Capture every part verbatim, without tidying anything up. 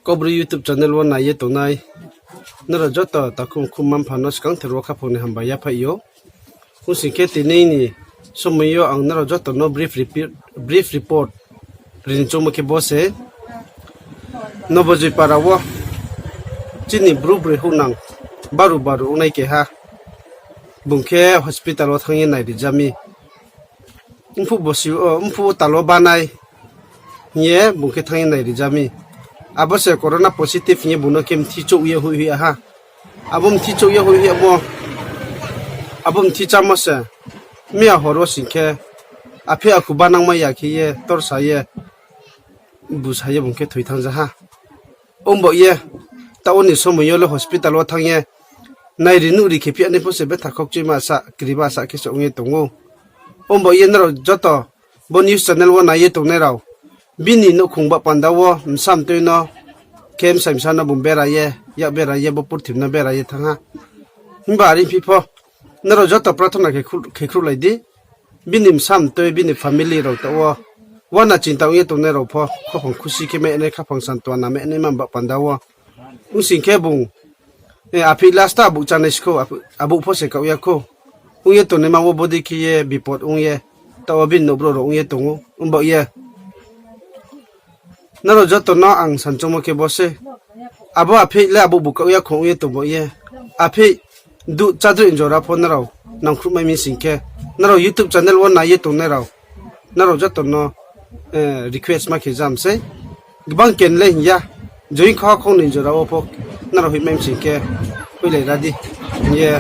Kaubru YouTube channel wo nai ye tongnai nrao joto takhu mkhu mma mpha no skangther wo khaphang ni hambai yaphaih ou. Ong sing khe tini ni somoi yo ang nrao joto no brief repeat, brief report rini choungmo khe bo se. Nobojoi para wo chini bru broi houhnang baru baru ongnai keha, bung khe hospital wo thanng ye nai rijami. Mphuh bosi, o, mphuh tal wo banai hing ye bung khe thanng ye nai rijami. Abo se corona positive hing ye bung no khe mthi chouh ye hoih hoih ha. Abo mthi chouh ye hoih hoih mo, abo mthi chámo se miya hor wo sing khe apheih akhu banangmai ya khe ye torsa ye, busa ye bung khe thoi thanng ja ha. Ong baoh ye, taoh wo ni somoi yo le hospital wo thanng ye nairi nuhri khe phi ya ni pho se betha khokchuima sa, kriba sa khe se ong ye tong ou. Ong baoh ye nrao joto bo news channel wo nai ye tongnai rao, bini nouhkhong ba panda wo bsa mtoi no khe bsai bsa no bung bera ye, yak bera ye, bo purthimbi no bera ye thanng ha. Himba are phi pho, nrao joto prathona khe khruh-, khe khruhlai di. Bini bsa mtoi, bini family rao taoh wo uana chinta ong ye tongnai rao pho khaphang khusi khe mai nai, khaphang santwana mai nai ma ba panda wo. Ong sing khe bung, eh, apheih last ta abuh chánai sikhou, abuh, abuh pho se kaoh ya khou. Ong ye tongnaima wo bodei khe ye bipot ong ye, taoh wo bini nouhbrouh rao ong ye tong ou. Ong baoh ye, nrao joto no ang sanchongmo khe bo se. Abo apheih le abuh bu kaoh ya khou ong ye tong baoh ye. Apheih duh chádroih jora pho nrao nangkhruhmai mi sing khe, nrao YouTube channel wo nai ye tongnai rao, nrao joto no, eh, request ma khe jam sei. Gbang ken le hing ya, join kha khong ni jora wo pho nrao hoihmai mi sing khe hoihlai ra di hing ye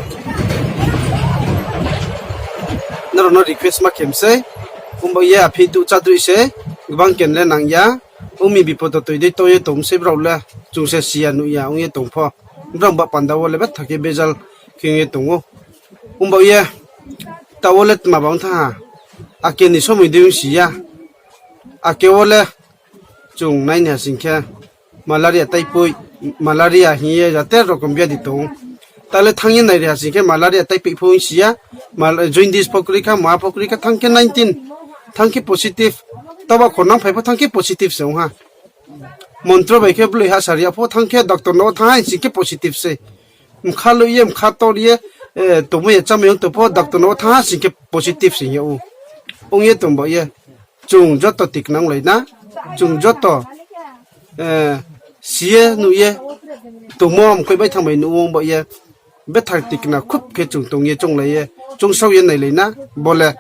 nrao no request ma khe mi sei. Ong baoh ye apheih duh chádroih se, gbang ken le nang ya. Ong mi bipot toi dei tong ye tong sei brao le, chung se si ya nuh ya ong ye tong pho, brao ba panda wo le betha khe bejal khe ong ye tong ou. Ong baoh ye, taoh wo le tma ba ong thanng ha, ake ni somoi dei ong si ya. Ake wo le chung nai ni ha sing khe malaria taipoi, malaria hing ye jate rokom biadi tong ou. Ta le thanng ye nai ri ha sing khe malaria taipoi pho ong si ya, mal-, jaundice pho kroi kha, ma pho kroi kha, thanng khe nineteen, thanng khe positive. Toba khornang phai pho thanng khe positive se ong ha. Montro bai khe bloi ha sari ya pho thanng khe doctor no thanng ha sing khe positive se. Mkha loi ye, mkha tor ye, eh, tongmai ya chámai ong tong pho doctor no thanng ha sing khe positive se hing yag ou. Ong ye tong baoh ye, chung joto tikna onglai na, chung joto, eh, si ye nuh ye, tongmo mkoih bai thanngmai nuh ong baoh ye, betha tikna khup khe chung tong ye chounglai ye, choungsao ye nailai na, bo le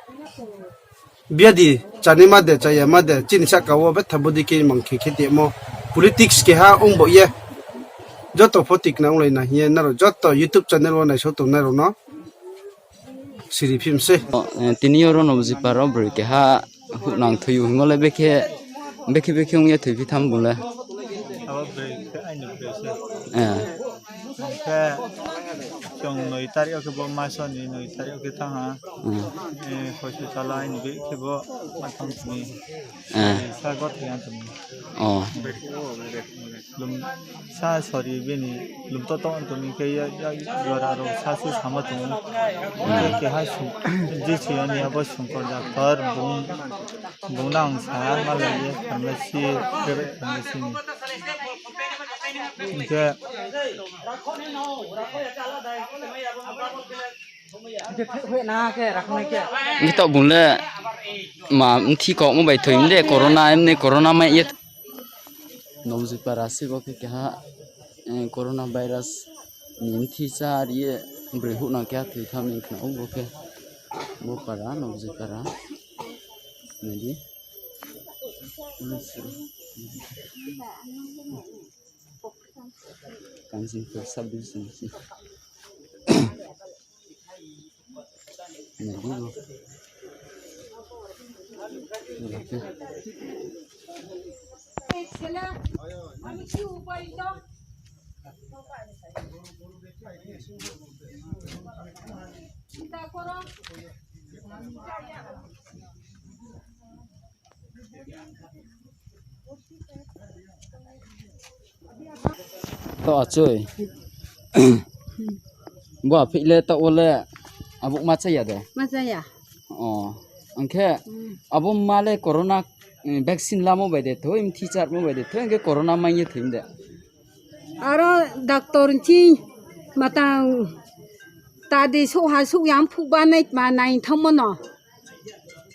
biadi chánaima de, cháyama de, chini sahka wo betha bodei khe mang khe khe tongmo. Politics keha ong baoh ye, joto pho tikna onglai na hing ye, nrao joto YouTube channel wo naisao tongnai rao no siri phi mi sei. O, eh, tini yo ro Nobjipara wo broi keha houhnang thoi ou hingmo le bekhe, bekhe, bekhe ong ye thoiphi tham bung le. Abo broi khe aini broi se. Eh. Khe chung noi tarik yo khe bo maso ni noi tarik yo khe thanng ha. Hmm. Eh, hospital aini broi khe bo ma thanng tini. Eh. Sa gothoi ya tini. O. Lum, sa sori bini lum to tong tong khe ya, ya, jora rao sa su samo tong. Hmm. Khe keha sung, je se ani abo sungkor doctor bung, bung nang sa ma lai ye pharmacy, private pharmacy ni. Hingkhe Hingkhe taoh bung le ma mthi kau mo bai thoi mde, corona, emni corona mai ye. Nobjipara se bo khe keha, eh, corona virus ni mthi chá ri ye broi houhnang keha thoi tham ni khna ou bo khe. Bo para, Nobjipara. Nai di. Kanchanpur sub division se. Nai di bo. To achoi. Bo apheih le taoh wo le abo ma chaya de? Ma chaya. O, hingkhe Hmm. abo ma le corona, eh, vaccine lamo bai de thoi, mthi charmo bai de thoi, hingkhe corona mai ye thoi de? Aro doctor nching matang tadi souh ha souh ya mphuh banai tma nai thanngmo no.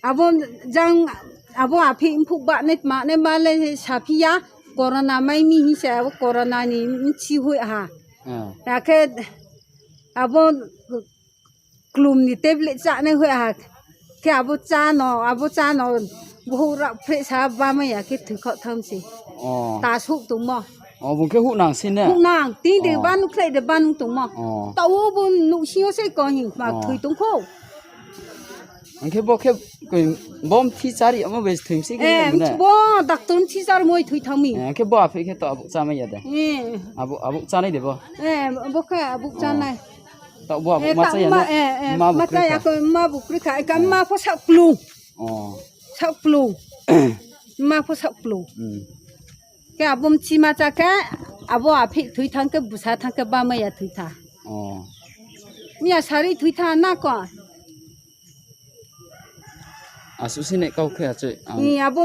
Abo jang, abo aphi mphuh banai tma nai ma le saphi ya, corona mai mi hing se abo corona ni mchi hoih ha. Akhe abo klum ni tablet chánai hoih ha. Khe abo chá no, abo chá no, bohouh rao phreh sa bamai ya khe thoikhaoh tham se. Ta souh tongmo. Bung khe houhnang si ne? Houhnang, tini de banu khlai de banu tongmo. Taoh wo bo nouhsing yo se ko hing ma thoi tong khou. Ang khe bo khe, bo mthi chári yamo bai thoi mi se khe. Bo doctor mthi chármo thoi thanng mi. Ang khe bo aphi khe to abuh chámai ya de? Abuh chánai de bo? Bo khe abuh chánai. Taoh bo abuh ma chá ya na? Ma chá ya kho, mma bu kroi kha, eka mma pho saohkplung. Saohkplung. Mma pho saohkplung. Khe abo mthi ma chá khe, abo aphi thoi thanng khe, bsa thanng khe bamai ya thoi tha. Miya sari thoi tha na ko. Asuh si nai kau khe achoi. Abo